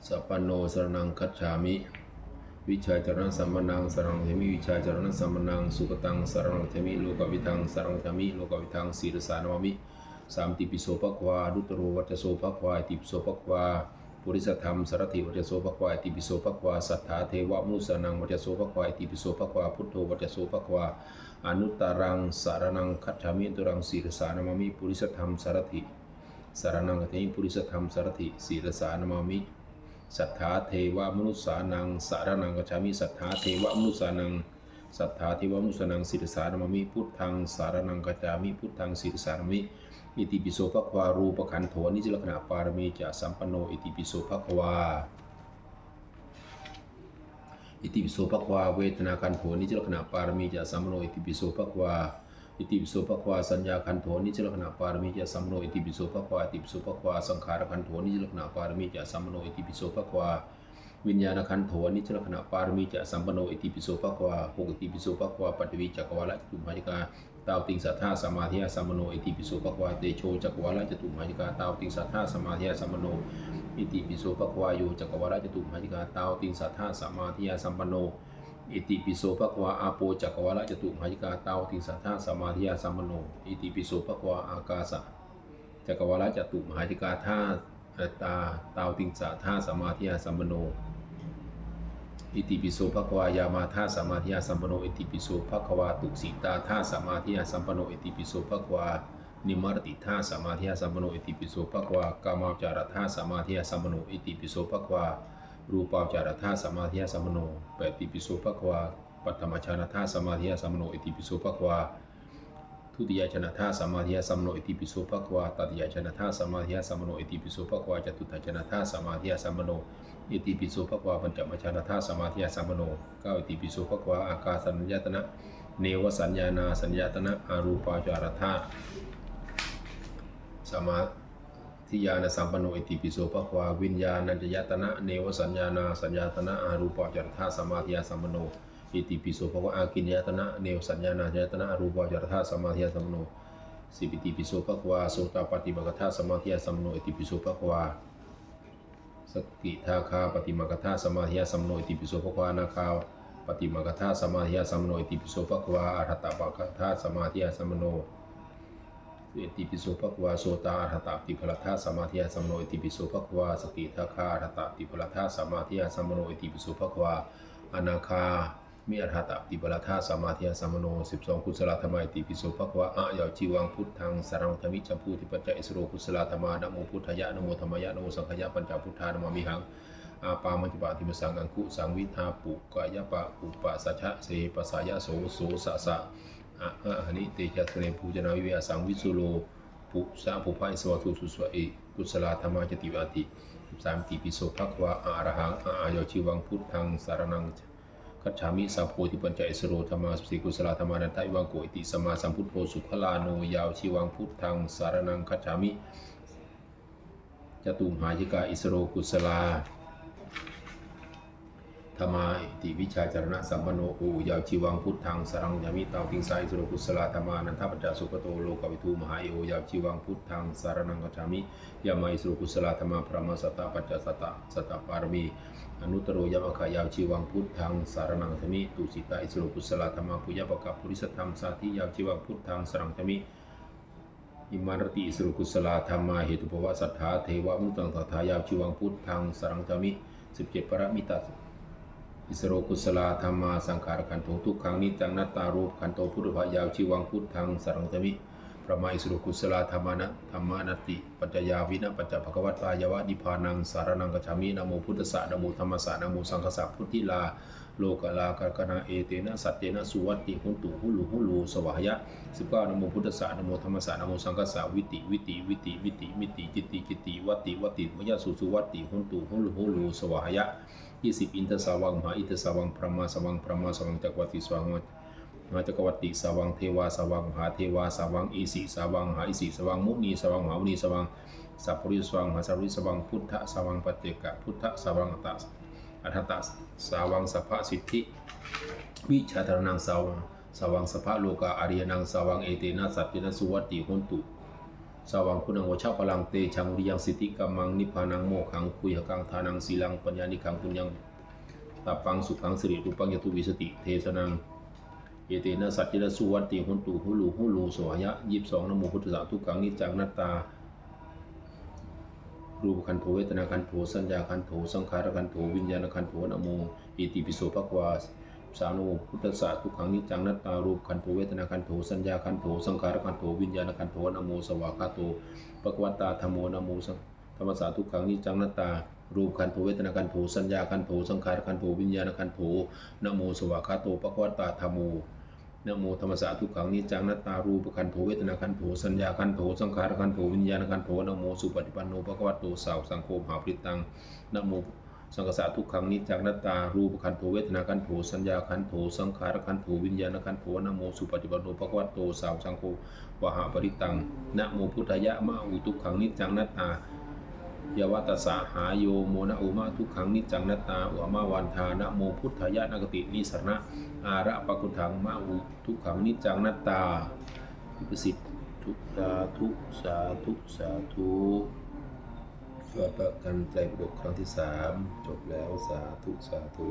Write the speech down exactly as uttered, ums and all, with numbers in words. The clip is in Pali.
Sappāṇo saraṇaṃ gacchāmi. Vijjācaraṇasampannaṃ saraṇaṃ gacchāmi. Vijjācaraṇasampannaṃ sugataṃ saraṇaṃ gacchāmi. Lokavidaṃ saraṇaṃ gacchāmi. Lokavidaṃ sirasā namāmi. Samitipi so bhagavā anuttaro vaccaso bhagavā itipi so bhagavā purisadammasārathi vaccaso bhagavā itipi so bhagavā satthā devamanussānaṃ vaccaso bhagavā itipi so bhagavā buddho vaccaso bhagavā anuttaraṃ saraṇaṃ gacchāmi. Anuttaraṃ sirasā namāmi. Purisadammasārathi saraṇaṃ gacchāmi. Purisadammasārathi sirasā namāmi. Satthā devamanussānaṃ saraṇaṃ gacchāmi. Satthā devamanussānaṃ satthā devamanussānaṃ sirasā namāmi. Buddhaṃ saraṇaṃ gacchāmi. Buddhaṃ sirasā namāmi. Itipi so bhagavā rūpakhandho aniccalakkhaṇapāramī ca sampanno itipi so bhagavā. Itipi so bhagavā vedanākhandho aniccalakkhaṇapāramī ca sampanno itipi so bhagavā. Itipi so bhagavā saññākhandho aniccalakkhaṇapāramī ca sampanno itipi so bhagavā. Itipi so bhagavā saṅkhārakhandho aniccalakkhaṇapāramī ca sampanno itipi so bhagavā. Viññāṇakhandho aniccalakkhaṇapāramī ca sampanno itipi so bhagavā. Hok itipi so bhagavā paṭhavīcakkavāḷacatummahāyakā tāvatiṃsā dhātusamādhiyā sampanno itipi so bhagavā. Tejocakkavāḷacatummahāyakā tāvatiṃsā dhātusamādhiyā sampanno itipi so bhagavā. Āyocakkavāḷacatummahāyakā tāvatiṃsā dhātusamādhiyā sampanno itipi so bhagavā. Āpocakkavāḷacatummahāyakā tāvatiṃsā dhātusamādhiyā sampanno itipi so bhagavā. Ākāsa cakkavāḷacatummahāyakā dhā tā tāvatiṃsā dhātusamādhiyā sampanno itipi so bhagavā. Yāmā dhātusamādhiyā sampanno itipi so bhagavā. Tusitā dhātusamādhiyā sampanno itipi so bhagavā. Nimmānaratidhātusamādhiyā sampanno itipi so bhagavā. Kāmāvacaradhātusamādhiyā sampanno itipi so bhagavā. Rūpāvacaradhātusamādhiyā sampanno itipi so bhagavā. Paṭhamajhānadhātusamādhiyā sampanno itipi so bhagavā. Dutiyajhānadhātusamādhiyā sampanno itipi so bhagavā. Tatiyajhānadhātusamādhiyā sampanno itipi so bhagavā. Catutthajhānadhātusamādhiyā sampanno itipi so bhagavā. Pañcamajhānadhātusamādhiyā sampanno itipi so bhagavā. Ākāsaññātana nevasaññānāsaññātana arūpāvacaradhātusamādhiyāna sampanno itipi so bhagavā. Viññāṇaññātana nevasaññānāsaññātana arūpāvacaradhātusamādhiyā sampanno itipi so bhagavā. Ākiññāyatana nevasaññānāsaññātana arūpāvacaradhātusamādhiyā sampanno itipi so bhagavā. Sotāpaṭimaggadhātusamādhiyā sampanno itipi so bhagavā. Sakidāgāpaṭimaggadhātusamādhiyā sampanno itipi so bhagavā. Anāgāpaṭimaggadhātusamādhiyā sampanno itipi so bhagavā. Arahatapaggadhātusamādhiyā sampanno itipi so bhagavā. Sotā arahatapatipaladhātusamādhiyā sampanno itipi so bhagavā. Sakidāgā arahatapatipaladhātusamādhiyā sampanno itipi so bhagavā. Anāgāmi arahatapatipaladhātusamādhiyā sampanno. สิบสอง kusalā dhammā itipi so bhagavā. Āyāvajīvaṃ buddhaṃ saraṇaṃ gacchāmi. Jambūdīpañca issaro kusalā dhammā. Namo buddhāya, namo dhammāya, namo saṅghāya, pañca buddhā namāmihaṃ. Āpā majjapā andimā saṅ aṅkusaṃ vidhā pukayapa upasajja se pasāya so so sa sa a a hani tejasvine bhujanaṃ vive asaṃ visulo pusa pubba isva su su sva e kusalā dhammā cati vati. สาม itipi so bhagavā. Arahaṃ āyāvajīvaṃ buddhaṃ saraṇaṃ gacchāmi. Sambodhipañca issaro dhammā. สิบสี่ kusalā dhammā. Nandavivaṅko iti sammāsambuddho sugalāno yāvajīvaṃ buddhaṃ saraṇaṃ gacchāmi. Catummahāyakā issaro kusalā dhammā iti vijjācaraṇasampanno o yāvajīvaṃ buddhaṃ saraṇaṃ gacchāmi. Tāvatiṃsā issaro kusalā dhammā. Nandapañca sugato lokavidū mahā e o yāvajīvaṃ buddhaṃ saraṇaṃ gacchāmi. Yāmā issaro kusalā dhammā. Brahmā satta pañca satta satta pāramī anuttaro yamaka yāvajīvaṃ buddhaṃ saraṇaṃ gacchāmi. Tusitā issaro kusalā dhammā. Puññaphagga purisadammasārathi yāvajīvaṃ buddhaṃ saraṇaṃ gacchāmi. Imaratī issaro kusalā dhammā. Hetubhava satthā devamanussānaṃ taddā yāvajīvaṃ buddhaṃ saraṇaṃ gacchāmi. สิบเจ็ด paramita issaro kusalā dhammā. Saṅkhārakkhandho dukkhaṃ aniccaṃ anattā rūpakkhandho phuṭṭhassa yāvajīvaṃ buddhaṃ saraṇaṃ gacchāmi. Brahmā issaro kusalā dhammā. Dhammānattī paccayā vina pacca bhagavatā yāva nibbānaṃ saraṇaṃ gacchāmi. Namo buddhassa, namo dhammassa, namo saṅghassa. Buddhilā lokalakkhaṇā etena saccena suvatthi hontu hulū hulū svāhāya. สิบเก้า namo buddhassa, namo dhammassa, namo saṅghassa. Viti viti viti viti miti citi citi vati vati mayhaṃ su suvatthi hontu hulū hulū svāhāya. ยี่สิบ indasāvaṃ mahāindasāvaṃ brahmasāvaṃ brahmasāvaṃ cakkavattisāvaṃ mahācakkavattisāvaṃ devāsāvaṃ mahādevāsāvaṃ isisāvaṃ mahāisisāvaṃ munisāvaṃ mahāmunisāvaṃ sappurisasāvaṃ mahāsappurisasāvaṃ buddhasāvaṃ paccekabuddhasāvaṃ aṭṭha aṭṭhatasāvaṃ sabbasiddhi vijjādharaṇaṃ sāvaṃ sāvaṃ sabbalokā ariyānaṃ sāvaṃ etena saccena suvatthi hontu Sāvaṃ guṇaṃ vajabbalaṃ tejaṃ viriyaṃ siddhikammaṃ nibbānaṃ mokkhaṃ guyhakaṃ dānaṃ sīlaṃ paññānikkhaṃ puññaṃ tappaṃ sukhaṃ sirirūpaṃ ca tuvisati desanaṃ. Etena saccena suvatthi hotu hulū hulū svāhāya. ยี่สิบสอง Namo buddhassa. Dukkhaṃ aniccaṃ anattā rūpakhandho vedanākhandho saññākhandho saṅkhārakhandho viññāṇakhandho namo itipi so bhagavā. สาม Namo buddhassa. Dukkhaṃ aniccaṃ anattā rūpakhandho vedanākhandho saññākhandho saṅkhārakhandho viññāṇakhandho namo svākkhāto bhagavatā dhammo. Namo saṅ- Dhammassa. Dukkhaṃ aniccaṃ anattā rūpakhandho vedanākhandho saññākhandho saṅkhārakhandho viññāṇakhandho namo svākkhāto bhagavatā dhammo. Namo dhammassa. Dukkhaṃ aniccaṃ anattā rūpakhandho vedanākhandho saññākhandho saṅkhārakhandho viññāṇakhandho namo supaṭipanno bhagavato sāvakasaṅgho mahāparittaṃ. Namo saṅghassa. Dukkhaṃ aniccaṃ anattā rūpakhandho vedanākhandho saññākhandho saṅkhārakhandho viññāṇakhandho namo supaṭipanno bhagavato sāvakasaṅgho mahāparittaṃ. Namo buddhāya ma u. Dukkhaṃ aniccaṃ anattā yāva tassa hāyo mo na u ma. Dukkhaṃ aniccaṃ anattā u a ma vandā. Namo buddhāya nakkhattinissaraṇa ārapakhuddhaṃ ma u. Dukkhaṃ aniccaṃ anattā. สิบ Sādhu sādhu sādhu. สวดพระกันไตรปิฎกครั้งที่สามจบแล้ว สาธุสาธุ